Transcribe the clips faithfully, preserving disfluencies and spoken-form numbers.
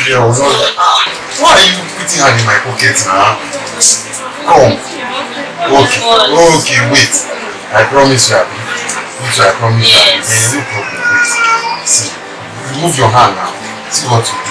Yeah, I was not. Why are you putting hand in my pocket now? Come. Okay, okay, wait. I promise you, Abi. Wait, I promise you, Abi. Yes. Eh, no problem. Wait. See, remove your hand now. See what you do.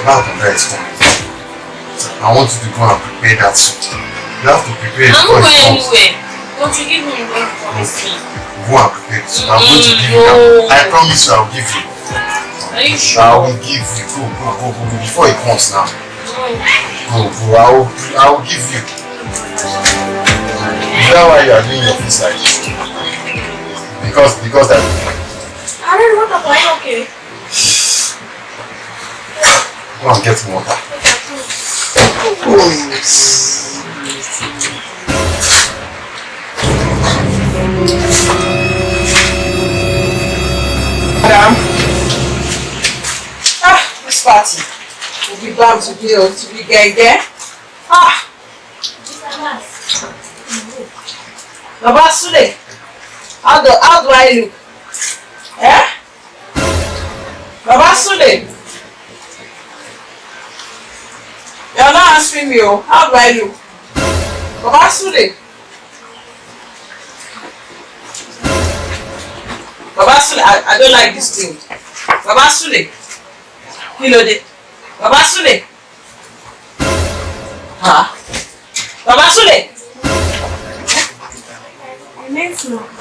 Baba Akanda is coming. I want you to go and prepare that soup. You have to prepare it I'm not before he going comes. Anywhere. Don't you give me, don't promise me. Go and prepare the soup. I'm going to give you that. Mm, no. I promise you, I'll give you. Are you sure? I will give you. Go, go, go, go, go. Before he comes now. No. Go, go. I will, I will give you. Is that why you are doing your face like this? Because, because that. I don't know what, are you okay? Go and get water. Madam. Ah, this party will be bam today, oh, to be genge. Ah. Baba Sule, how do, how do I look? Eh? Baba Sule, you are not answering me, oh. How do I look? Baba Sule. Baba Sule, I, I don't like this thing. Baba Sule. Kí ló dé? Baba Sule. Huh? Baba Sule.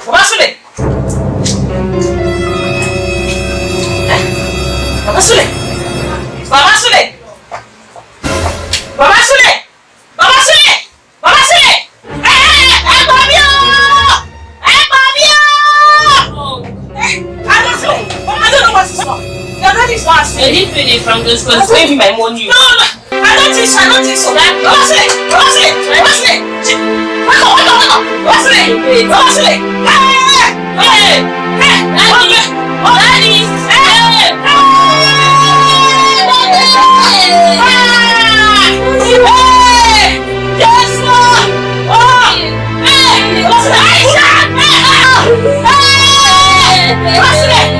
Baba Sule. Eh? Baba Sule. Baba Sule. Baba Sule. Baba Sule. Baba Sule. Eh, eh, eh, ẹ gbà mí o! Ẹ gbà mí o! Eh, I don't know. I don't know what is wrong. Your dad is not asleep. They didn't pay the front desk because pay me my money. No, no. I don't think so. I don't think so. Baba Sule. Baba Sule. Baba Sule. Wake up, wake up, wake up. Baba Sule. Baba Sule. Hey, hey, hey. Hey, hey, hey. Daddy. Daddy. Hey, hey. Hey, Daddy. Hey. Hey. Yes, Lord. Oh. Hey. Hey. Hey. Hey. Hey. Hey. Hey.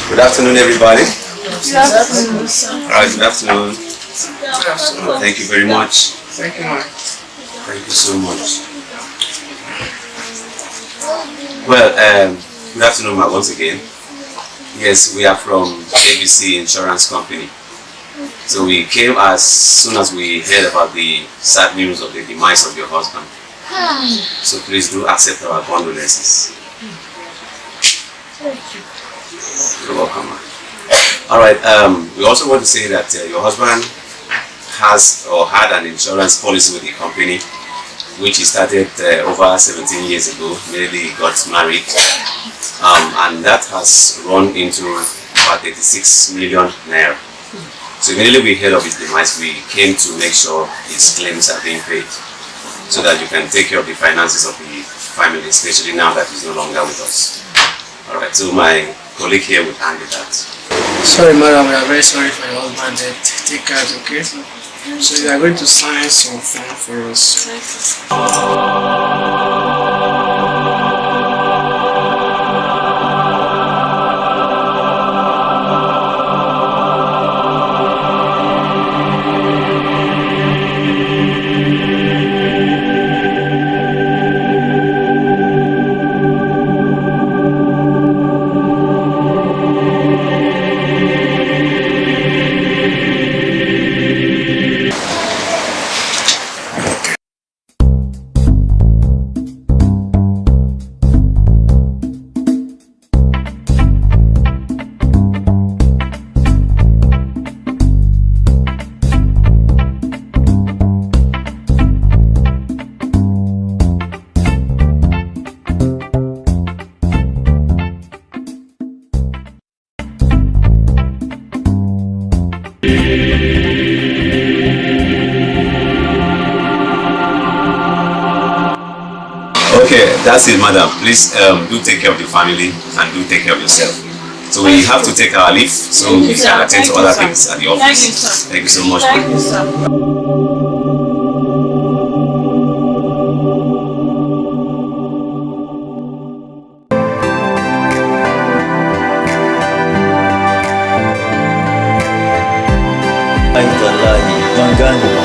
Good afternoon, everybody. Good afternoon, sir. All right, good afternoon. Good afternoon. Thank you very much. Thank you, ma'am. Thank you so much. Well, um, good afternoon, ma, once again. Yes, we are from A B C Insurance Company. So we came as soon as we heard about the sad news of the demise of your husband. So please do accept our condolences. Thank you. You're welcome, ma'am. All right. Um, we also want to say that, uh, your husband has or had an insurance policy with the company, which he started, uh, over seventeen years ago. Immediately he got married, um, and that has run into about thirty-six million naira. So immediately we heard of his demise, we came to make sure his claims are being paid so that you can take care of the finances of the family, especially now that he's no longer with us. All right, so my colleague here will handle that. Sorry, madam, we are very sorry for your husband's death. Take care, okay? So you are going to sign some form for us. Okay, that's it, madam. Please, um, do take care of the family and do take care of yourself. So we have to take our leave so we can attend to other things at the office. Thank you so much, madam. Ai tallahi, ban gane ba.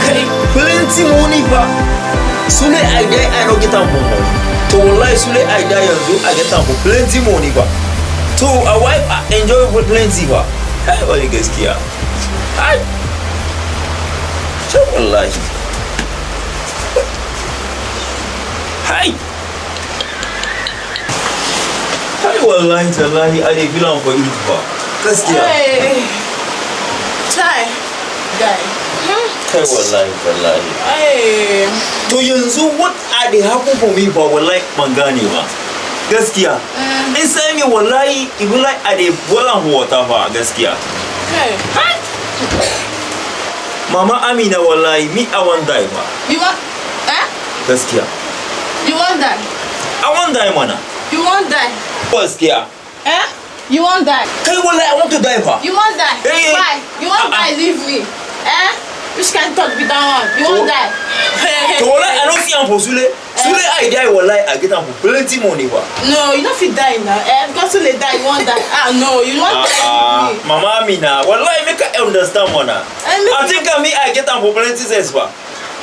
Kai, plenty money ba. Sule I die, I no get am for money. To wallahi, Sule I die yanzu, I get am for plenty money ba. To a wife, I enjoy for plenty ba. Kai, wani gaskiya. Hai. Sai wallahi. Hai. Kai wallahi tallahi, I dey feel am for you ba. Gaskiya. Hey. Chai. Guy. Kai wallahi tallahi. Hey. To yanzu what a dey happen for me ba, wallahi ban gane ba. Gaskiya. Inside me wallahi, e be like I dey boil am for water ba, gaskiya. Hey. Mama Amina, wallahi, me I wan die ba. You wan, eh? Gaskiya. You wan die? I wan die mana. You wan die? Gaskiya. Eh? You wan die? Kai, wallahi, I want to die ba. You wan die? Hey. Why? You wan die, leave me. Eh? Which kind talk be that one? You wan die? To wallahi, I no see am for Sule. Sule I die, wallahi, I get am for plenty money ba. No, you no fit die na. Eh, because Sule die, you wan die. Ah, no, you wan die, leave me. Mama Amina, wallahi, make I understand mana. I think me I get am for plenty sense ba.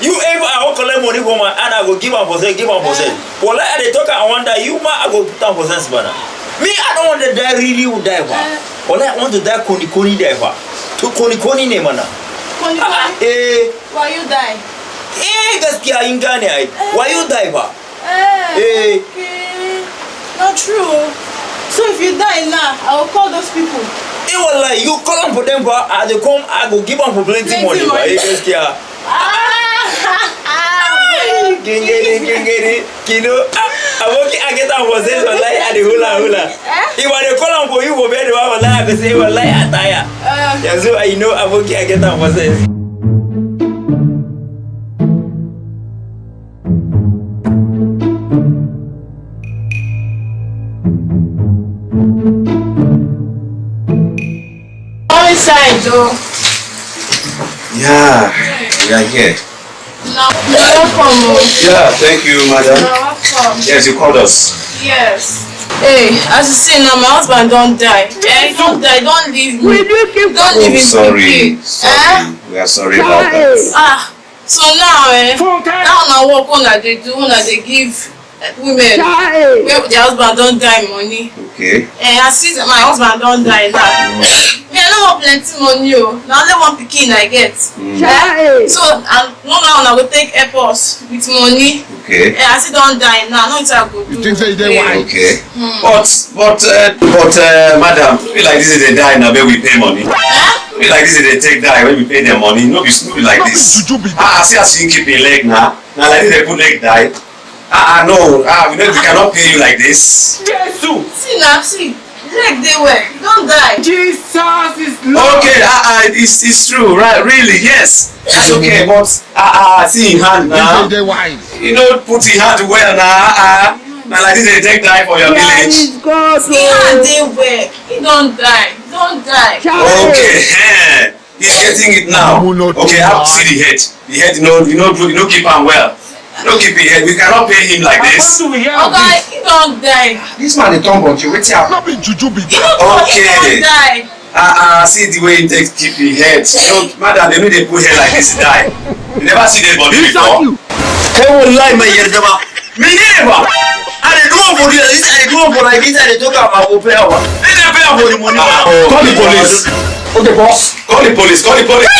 You ever I wan collect money from my hand, I go give am for sale, give am for sale. Wallahi, I dey talk am, I wan die, you ma I go put am for sense mana. Me I no want to die really die ba. Wallahi, I want to die koni koni die ba. To koni koni ne mana. Koni koni? Eh. Why you die? Eh, gaskiya in gane ai. Why you die ba? Eh, okay. Not true. So if you die now, I will call those people. Eh, wallahi, you call am for them ba. I dey come, I go give am for plenty money ba. Eh, gaskiya. Ah! Gingiri, gingiri, kino. Ah, aboki, I get am for sense, wallahi, I dey hula hula. If I dey call am for you for bed, wallahi, I go say, wallahi, I tire. Yanzu I know aboki, I get am for sense. Come inside o. Yeah, we are here. Na, na welcome o. Yeah, thank you, madam. Na welcome. Yes, you called us. Yes. Hey, as you see now, my husband don die. Eh, he don die, he don leave me. He don leave him pikin. Oh, sorry, sorry. We are sorry about that. Ah, so now, eh, that una work una dey do, una dey give women wey their husband don die money. Okay. Eh, I see my husband don die now. Me, I no want plenty money o. Na only one pikin I get. Eh, so I no know how una go take help us with money. Okay. Eh, I see don die now. I no know wetin I go do. You think say you dey wise? Okay. But but uh, but uh, madam, no be like this they die now, but we pay money. Eh? No be like this they take die when we pay them money. No be no be like this. Ah, see as you keep your leg now. Now like this they put leg die. Ah, ah, no, ah, we, no, we cannot pay you like this. Jesus! See now, see, leg dey well, you don die. Jesus is Lord. Okay, ah, ah, it's, it's true, right? Really, yes. That's okay, but ah, ah, see in hand now. You dey wise. You know, put in hand well now. Ah, ah. Now like this they take die for your village. See hand dey well, he don die, he don die. Okay, eh. He's getting it now. Okay, I have to see the head. The head, you know, you know, you know, keep am well. No keep him head. We cannot pay him like this. Oga, he don die. This man dey turn body. Wetin happen? No be juju be that. He don die. Ah, ah, see the way he take keep him head. You know, madam, they no dey put head like this die. You never see dead body before. Kai wallahi, ban yarda ba. Menene ba? I dey do am for you like this, I dey do am for like this, I dey talk am, I go pay am. Make dem pay am for the money. Call the police. Okay, boss. Call the police, call the police.